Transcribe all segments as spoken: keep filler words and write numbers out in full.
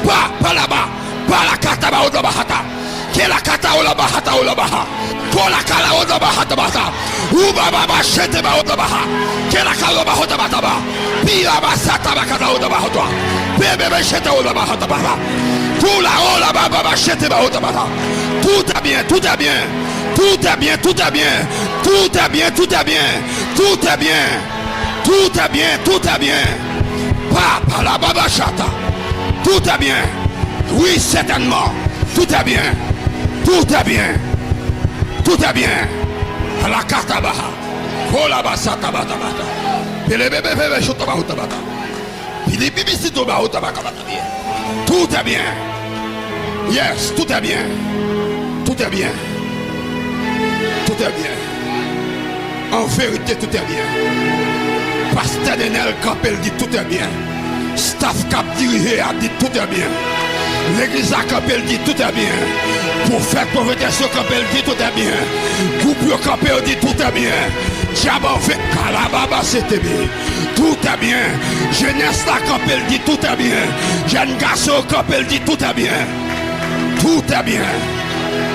Pa, pa laba, pa la kata ba oda bahata. Ke la kata ola bahata ola baha. Ko la kala oda bahata bata. Uba baba shete ba oda baha. Ke la kala ba oda bata ba. Pila ba sata ba kata oda bahata. Bebe be shete oda bahata bata. Kula ola baba ba shete ba oda bata. Tout est bien, tout est bien. Tout est bien, tout est bien. Tout est bien, tout est bien. Tout est bien. Tout est bien, tout est bien. Papa la baba chata. Tout est bien. Oui, certainement. Tout est bien. Tout est bien. Tout est bien. La katabaha. Kola basata batabata. Pele bebe bebe shoto ba utabata. Pili bibi sito ba utabata bata bien. Tout est bien. Yes, tout est bien. Tout est bien. Tout est bien. An verite, tout est bien. Pastè Nenel kanpe, l di tout est bien. Staff k ap dirije a di tout est bien. Legliz la kanpe, l di tout est bien. Pwofèt, pwofetès yo kanpe, l di tout est bien. Gwoup yo kanpe, yo di tout est bien. Dyab an ve kalababa setebe. Tout est bien. Jenès la kanpe, l di tout est bien. Jèn gason yo kanpe, l di tout est bien. Tout est bien.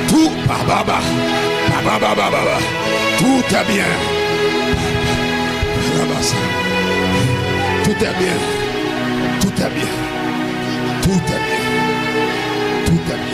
Tout, ba, ba, ba. Ba, ba, ba, ba, ba, ba. Tout est bien. Ba, ba, ba, sa. Tout est bien.